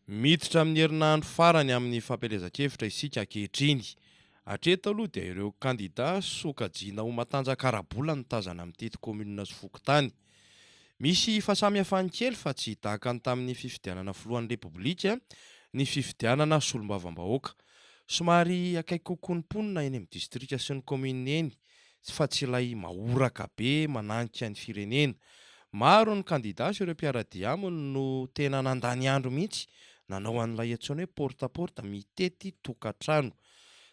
Miditra amin'ny herinandro farany amin'ny fampielezan-kevitra isika ankehitriny. Hatreto aloha dia ireo kandida sokajiana ho matanjaka ara-bola no tazana mitety kaominina sy fokontany. Misy fahasamihafany kely fa tsy tahaka ny tamin'ny fifidianana filohan'ny Repoblika ny fifidianana solombavambahoaka. Somary akaiky kokoa ny mponina eny amin'ny distrika sy ny kaominina eny fa tsy ilay mahoraka be mananika ny firenena. Maro ny kandida sy ireo mpiara-dia aminy no tena nandany andro mihitsy nanao an'ilay antsoina hoe porte à porte, mitety tokantrano.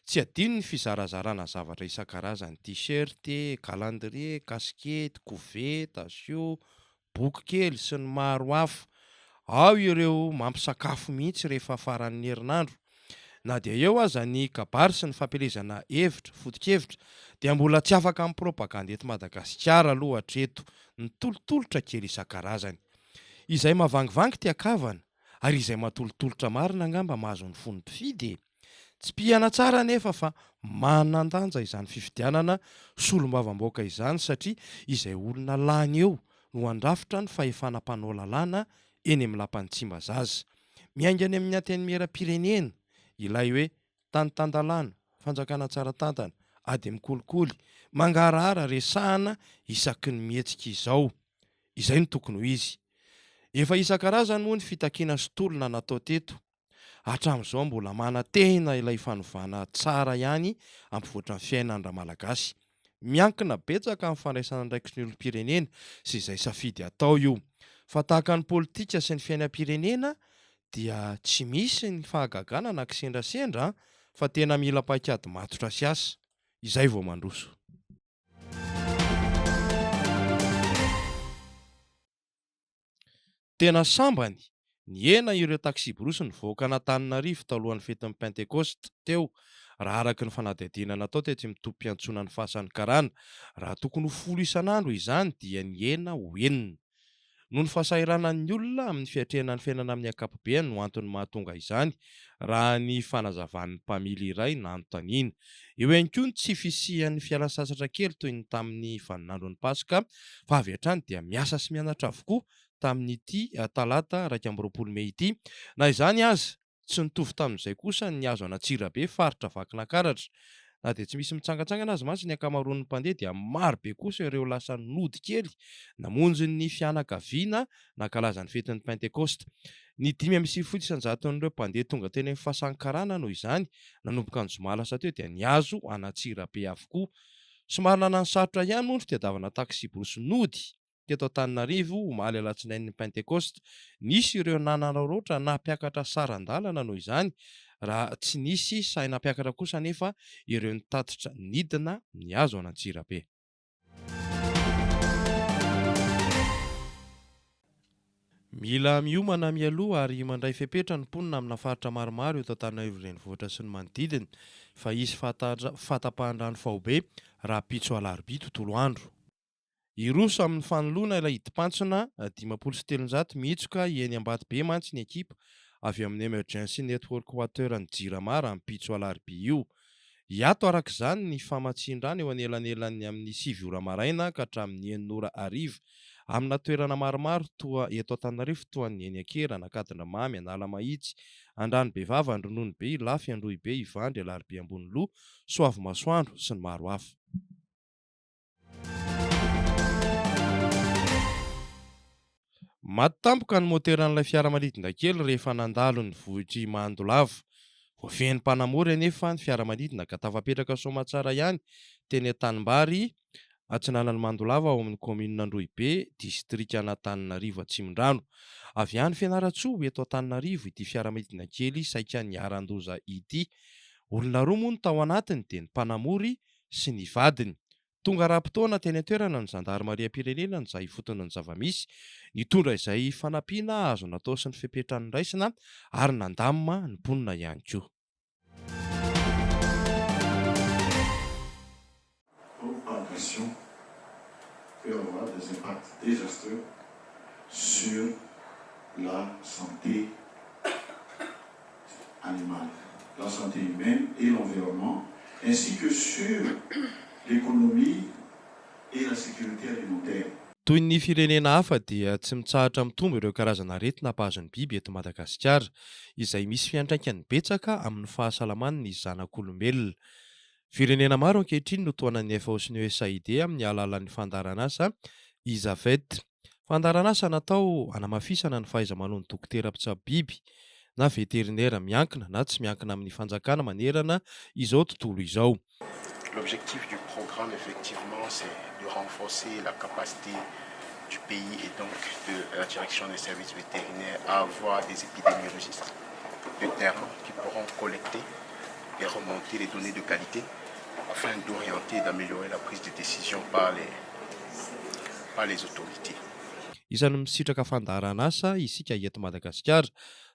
Tsy adino ny fizarazarana zavatra isan-karazany, t-shirt, calendrier, kasikety, koveta, siô, boky kely sy ny maro hafa. Ao ireo mampisakafo mihitsy rehefa faran'ny herinandro. Na dia eo aza ny kabary sy ny fampielezana hevitra, foto-kevitra, dia mbola tsy afaka amin'ny propagandy eto Madagasikara aloha hatreto ny tolotolotra kely isan-karazany. Izay mavangivangy tian-kavana ary izay matolotolotra marina angamba mahazo ny fon'ny mpifidy e! Tsipihana tsara anefa fa manan-danja izany fifidianana solombavambahoaka izany satria izay olona lany eo no handrafitra ny fahefana mpanao lalàna eny amin'ny lapan'i Tsimbazaza. Miainga any amin'ny Antenimierampirenena ilay hoe tany tan-dalàna, fanjakana tsara tantana, ady amin'ny kolikoly, mangarahara resahana isaky ny mihetsika izao. Izay no tokony ho izy. Efa isan-karazany moa ny fitakiana sy tolona natao teto Hatramin'izao mbola manantena ilay fanovana tsara ihany hampivoatra ny fiainan'ny Ramalagasy. Miankina betsaka amin'ny fandraisana andraikitry ny olom-pirenena sy izay safidy atao io. Fa tahaka ny politika sy ny fiainam-pirenena dia tsy misy ny fahagagana na kisendrasendra fa tena mila paikady matotra sy asa. Izay vao mandroso. Tena sambany, nihena ireo taksiborosy nivoaka an'Antananarivo talohan'ny fetin'ny Pentekosta teo, raha araka ny fanadihadiana natao tetsy amin'ny tobim-piantsonan'ny Fasan'ny Karana. Raha tokony ho folo isan'andro izany dia nihena ho enina. Noho ny fahasahiranan'ny olona amin'ny fiatrehana ny fiainana amin'ny ankapobeny no antony mahatonga izany, raha ny fanazavan'ny mpamily iray nanontaniana. Eo ihany koa ny tsy fisian'ny fialan-sasatra kely toy ny tamin'ny vaninandron'ny Paska fa avy hatrany dia miasa sy mianatra avokoa tamin'ity talata 21 mey ity. Na izany aza, tsy nitovy tamin'izay kosa ny nihazo an'Antsirabe, faritra Vakinankaratra. Na dia tsy misy mitsangantsangana aza mantsy ny ankamaroan'ny mpandeha dia maro be kosa ireo lasa nody kely namonjy ny fianakaviana nankalaza ny fetin'ny Pentekosta. Ny 95 isan-jaton'ireo mpandeha tonga teny amin'ny Fasan'ny Karana noho izany nanomboka ny zoma lasa teo dia nihazo an'Antsirabe avokoa. Somary nananosarotra ihany moa ny fitadiavana taksiborosy nody teto Antananarivo omaly alatsinain'ny Pentekosta. Nisy ireo nanararaotra nampiakatra saran-dalana noho izany, raha tsy nisy sahy nampiakatra kosa anefa ireo nitatitra nidina nihazo an'Antsirabe. Mila miomana mialoha ary mandray fepetra ny mponina amina faritra maromaro eto Antananarivo Renivohitra sy ny manodidina fa hisy fahatapahan-drano faobe rahampitso alarobia tontolo andro. Hiroso amin'ny fanoloana ilay hidim-pantsona 350 mihitsoka eny Ambatobe mantsy ny ekipa avy amin'ny Emergency Network Water an'ny Jirama rahampitso alarobia io. Hiato araka izany ny famatsian-drano eo anelanelan'ny amin'ny sivy ora maraina ka hatramin'ny enina ora hariva amina toerana maromaro toa eto Antananarivo toa ny eny Ankerana, Ankadindramamy, Analamahitsy, Andranobevava, Andrononobe, Ilafy, Androhibe, Ivandry, Alarobia Amboniloha, Soavimasoandro sy ny maro hafa. Maty tampoka ny moteran'ilay fiaramanidina kely rehefa nandalo ny vohitr'i Mandolava. Voafehin'ny mpanamory anefa ny fiaramanidina ka tafapetraka soamatsara ihany teny Antanimbary, atsinanan'i Mandolava ao amin'ny kaominina Androhibe, distrikan'Antananarivo Atsimondrano. Avy any Fianarantsoa ho eto Antananarivo ity fiaramanidina kely saika niharan-doza ity. Olona roa moa no tao anatiny dia ny mpanamory sy ny vadiny. Tonga ara-potoana teny an-toerana ny zandarimariam-pirenena nizaha ifotony ny zava-misy, nitondra izay fanampiana azo natao sy ny fepetra noraisina ary nandamina ny mponina ihany koa. Propagation peut avoir des impacts désastreux sur la santé animale, la santé humaine et l'environnement, ainsi que sur l'économie et la sécurité alimentaire. Toy ny firenena hafa dia tsy mitsahatra mitombo ireo karazana aretina mpahazo ny biby eto Madagasikara, izay misy fiantraikany betsaka amin'ny fahasalaman'ny zanak'olombelona. Firenena maro ankehitriny no tohanan'ny FAO sy ny USAID amin'ny alalan'ny fandaharanasa ISAVET. Fandaharanasa natao hanamafisana ny fahaiza-manaon'ny dokotera mpitsabo biby na veterinera miankina na tsy miankina amin'ny fanjakana manerana izao tontolo izao. L'objectif du programme effectivement c'est de renforcer la capacité du pays et donc de la direction des services vétérinaires à avoir des épidémiologistes de terrain qui pourront collecter et remonter les données de qualité afin d'orienter et d'améliorer la prise de décision par les, par les autorités. Isan'ny misitraka fandaharanasa isika eto Madagasikara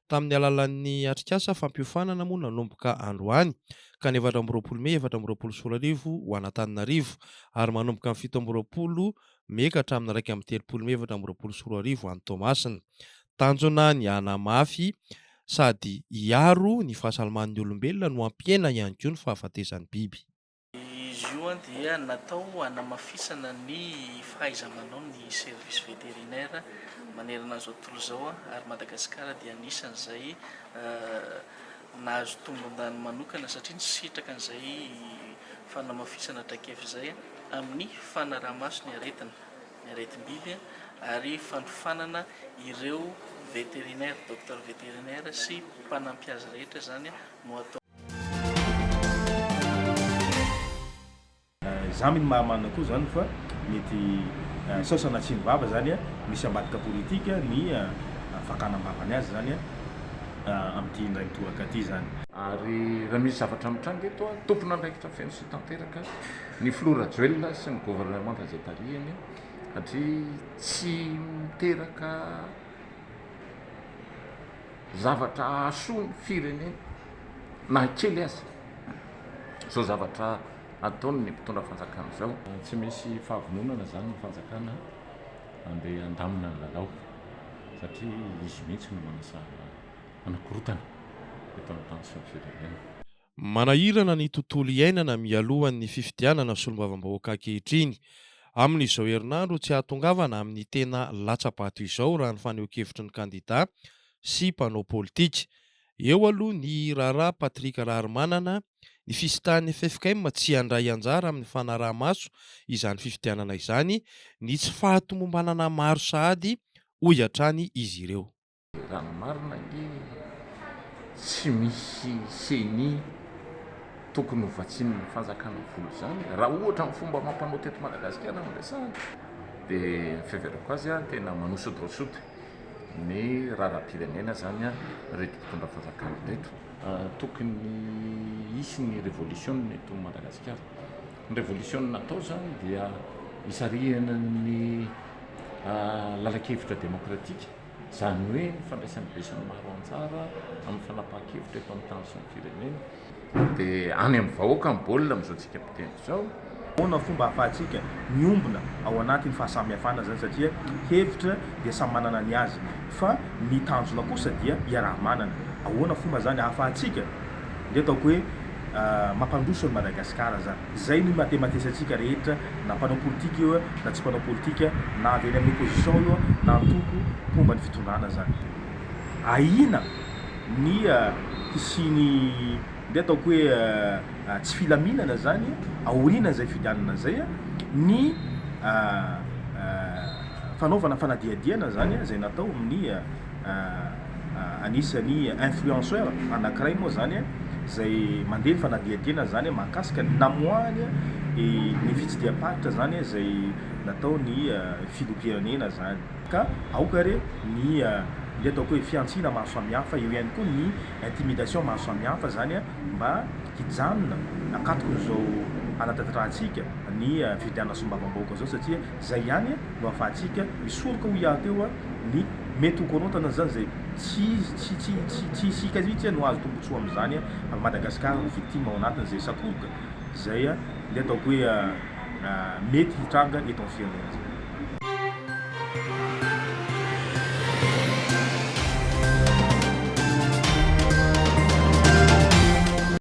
tamin'ny alalan'ny atrikasa fampiofanana moa nanomboka androany ka ny 24 mey 2024 ho an'Antananarivo ary manomboka amin'ny 27 mey ka hatramin'ny 31 mey 2024 any Toamasina. Tanjona ny hanamafy sady hiaro ny fahasalaman'ny olombelona no hampihena ihany koa ny fahafatesan'ny biby. Izy io dia natao hanamafisana ny fahaiza-manao ny service vétérinaire manerana an'izao tontolo izao ary Madagasikara dia anisan'izay nahazo tombon-dany manokana satria nisitraka an'izay fanamafisana traikefa izay amin'ny fanaraha-maso ny aretina, ny aretim-biby ary fanofanana ireo vétérinaire, docteur vétérinaire sy mpanampy azy rehetra izany no atao. Za mino mahamanina koa zany fa mety sao sanatria ny vava zany misy ambadika politika ny fakana ambavany azy zany amin'ity indray mitoraka ty zany. Ary raha misy zavatra mitranga eto, tompon'andraikitra feno sy tanteraka ny filoha Rajoelina sy ny governemanta izay tarihiny satria tsy miteraka zavatra hahasoa ny firenena na kely aza izao zavatra ataon'ny mpitondra fanjakana izao. Tsy misy fahavononana izany ny fanjakana handeha handamina ny lalao satria izy mihitsy no manasa hanakorontana eto amin'ny tany sy ny firenena. Manahirana ny tontolo iainana mialohan'ny fifidianana solombavambahoaka ankehitriny. Amin'izao herinandro tsy hahatongavana amin'ny tena latsa-bato izao raha ny fanehoan-kevitry ny kandidà sy mpanao politika. Eo aloha ny raharaha Patrick Raharimanana, ny fisintahan'ny ffkm tsy handray anjara amin'ny fanaraha-maso izany fifidianana izany, ny tsy fahatomombanana maro sahady, hoy hatrany izy ireo. Raha ny marina ange tsy misy ceni tokony ho vatsian'ny fanjakana vola izany e. Raha ohatra ny fomba amam-panao teto Madagasikara no resahana dia ny fiheverako azy tena manosodrosody ny raharaham-pirenena izany ireto mpitondra fanjakana ireto. Tokony hisy ny revolisiona eto Madagasikara. Ny revolisiona atao izany dia hisarihana ny lalan-kevitra demokratika. Izany hoe ny fandraisan'ny besinimaro anjara amin'ny fanapahan-kevitra eto amin'ny tany sy ny firenena. Dia any amin'ny vahoaka ny baolina amin'izao tsika mpiteny izao. Ahoana ny fomba ahafahantsika miombona ao anatin'ny fahasamihafana izany satria hevitra dia samy manana ny azy fa ny tanjona kosa dia iaraha-manana. Ahoana fomba izany ahafahantsika ndeha ataoko hoe mampandroso an'i Madagasikara izany. Izay no imatematesantsika rehetra na mpanao politika io na tsy mpanao politika na avy any amin'ny opposition io na antoko mpomba ny fitondrana izany. Ahiana ny hisian'ny ndeha ataoko hoe tsy filaminana izany aorianan'izay fifidianana izay ny fanaovana fanadihadiana izany izay natao amin'ny Anisan'ny influenceur anankiray moa zany zay mandeha ny fanadihadiana zany mahakasika ny namoahany ny fitsidiham-paritra zany zay natao ny filoham-pirenena zany. Ka aoka re ny ny ataoko hoe fihantsiana maro samihafa, eo ihany koa ny intimidation maro samihafa zany mba hijanona akatokin'izao hanatanterahantsika ny fifidianana solombavambahoaka zao satria zay ihany no ahafahantsika misoroka hoy aho teo ny mety ho korontana zany zay tsy tsy tsy tsy tsy isika mihitsy no azo tombotsoa amin'izany fa Madagascar no victime ao anatin'izay sakoroka zay le ataoko hoe mety hitranga eto amin'ny firenena zay.